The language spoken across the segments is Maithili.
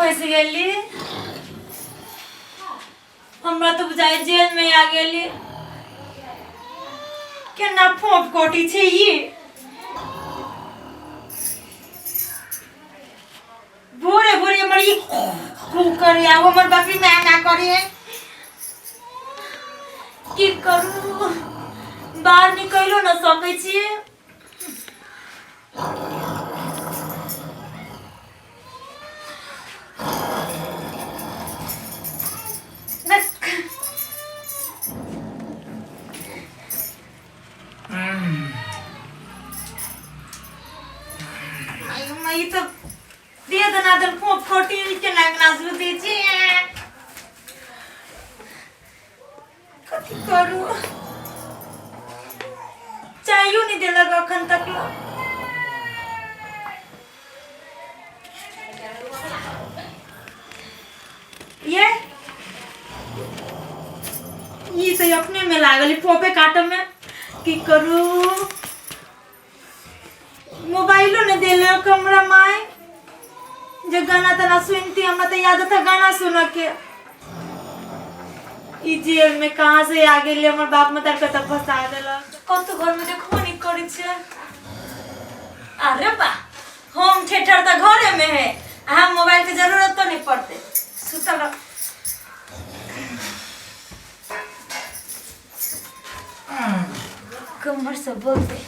फंस गेली। हमरा तऽ बुझाइ जेल में आ गेली। केना फोप कटी छै ई। भोरे भोरे हमर ई खूब करे आ हमर बकरी मैं ना करे। की करू, बाहर निकलो न सकै छी। ई तऽ दे दना दन फोप खोटी के नागना सुते छी। कथी करू, चायो नहीं देलक अखन तक। ये ई तो अपने में लागल फोपे काटे में। की करू, मोबाइलो नहीं देलक हमरा माय जे गाना तना सुनती। हमरा तो याद था गाना सुन के। ई जेल में कहाँ से आ गेली? हमर बाप मतार कतऽ फंसा देलक? कतौ घर में देखबो नहीं करै छै। अरे बा, होम थिएटर तऽ घरे में है, अहाँ मोबाइल के जरूरत तो नहीं पड़ते। सुतल रह। कमर से बोलते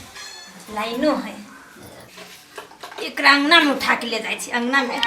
लाइनो है। एकरा अंगना में उठा के ले जाइ छी अंगना में।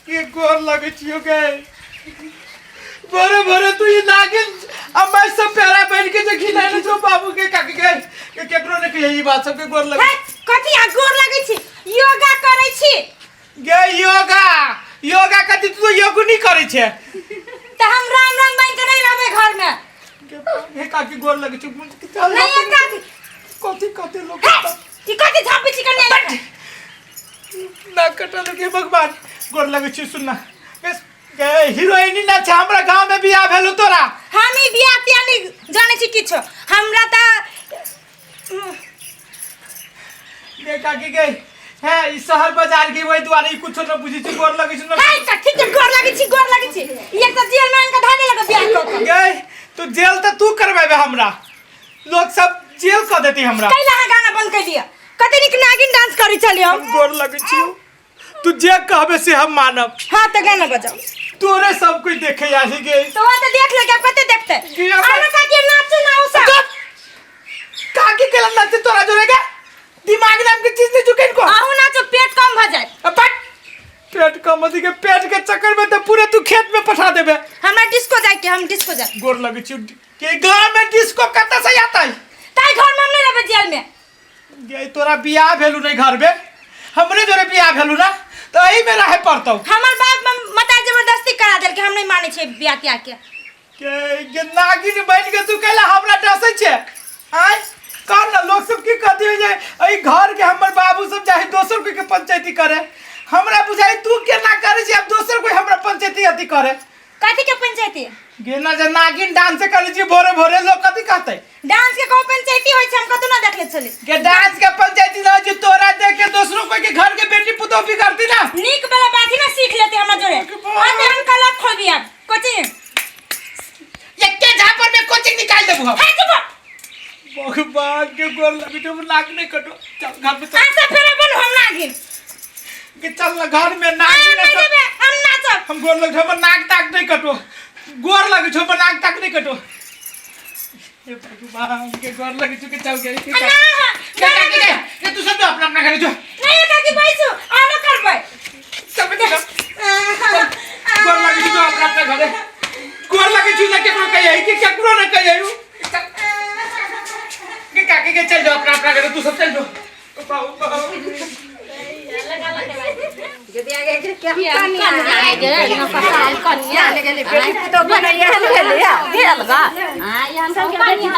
के गोर लगै छियो गे। भोरे भोरे तू ई नागिन आ मैं सब प्यारा बन के जे खिलाइले छौ बाबू के काकी के के केकरो ने कहिए ई बात सबके गोर लगे। हे, कथी आ गोर लगै छी? योगा करै छी। गे योगा, योगा कथी? तू तो योग नहीं करै छे। तऽ हम राम राम बन के नहीं रहबै घर में। गे हे काकी गोर लगे छौ। चल। नहीं ये काकी। कथी कथी लोग हे, ई कथी झापै छी कन्या लग? ना कटल के भगवान, गोर लगे छी। सुनना गे, हीरोइनी ना छै हमरा गांव में बियाह भेलो तोरा। हम ई बियाह तियाह नहीं जानै छी किछो। हमरा तऽ गे काकी गे, हे ई शहर बाजार के वही दुआरे ई कुछो न बुझी छी। गोर लगे छी न। हे, कथी के गोर लगै छी? गोर लगै छी? ई एक तऽ जेल में आनि कऽ धऽ देलक बियाह कऽ कऽ। गे तू जेल तऽ तू करबेबे हमरा, लोग सब जेल कऽ देती हमरा। कैला अहाँ गाना बंद कर दिया? कते नीक नागिन डांस करै छलियै हम। हम गोर लगै छी, तू जे कहबे से हम मानब। हाँ तऽ गाना बजाओ। तोरे सब कोई देखे आही गे। तो वो तो देख लेके, अब कते देखते? कि अब- अरे काकी, नाचू ना उसा। काकी के नाचे तोरा जोरे गे? दिमाग नाम के चीज नहीं चुके इनको। अहूँ नाचो, पेट कम भ जाए। अब बट पेट कम अथी के पेट के चक्कर में तो पूरे तू खेत में पठा देबे। हमरा डिस्को जाए के, हम डिस्को जाए। गोर लगे छी के, गांव में डिस्को कतऽ से आता है? ताई घर में हम नहीं रहबे, जेल में। गे तोरा बियाह भेलू नहीं घर में, हमरे जोरे बियाह भेलू ना, तो एही में रहे पड़तौ। हमर बाप मता जबरदस्ती करा देलके, हम नहीं माने छे बियाह तियाह के। के के नागिन बन के तू कैला हमरा डसै छे? आय कह ना, लोग सब की कहती हो जे एहि घर के हमर बाबू सब चाहे दोसर कोई के पंचायती करे। हमरा बुझाई तू केना करे छी, अब दोसर कोई हमरा पंचायती अथी करे। कथी के पंचायती? गेना जे नागिन डांस करे छी भोरे भोरे, लोग कथी कहते? डांस के कहू पंचायती होय छै? हम कतौ ना देखले छली। के डांस के पंचायती ना जे तोरा देख के दोसरो कोई के घर के बेटी पुतोह भी करती ना। नीक वाला बात ही ना सीख लेते हमरा जोरे। अते हम कल खोलबी अब कोचिंग। एके झापर में कोचिंग निकाल देबू हम। हे चुप। भगवान के गोर लगी तो नाक नहीं कटो, चल घर में चल। आसा फेर बन हम नागिन। के चल ना घर में आ, नागिन। नहीं देबे, हम नाचब। हम गोर लग हमर नाक ताक नहीं कटो, गोर लगे छो, हमर नाक ताक नहीं कटो। हे भगवान के गोर लगे छो के चल गए के ना चल। हाँ, के ना, काकी ना, के के तू सब जो अपना अपना घरे जो। नहीं काकी बैसू आरो करबै। चल बेटी चल, गोर लगे छो, जो अपना अपना घरे। गोर लगे छो ना, केकरो कहिए कि केकरो ना कहिए। के काकी के चल जाओ अपना अपना घरे, तू सब चल जो। बाबू बाबू। कनिया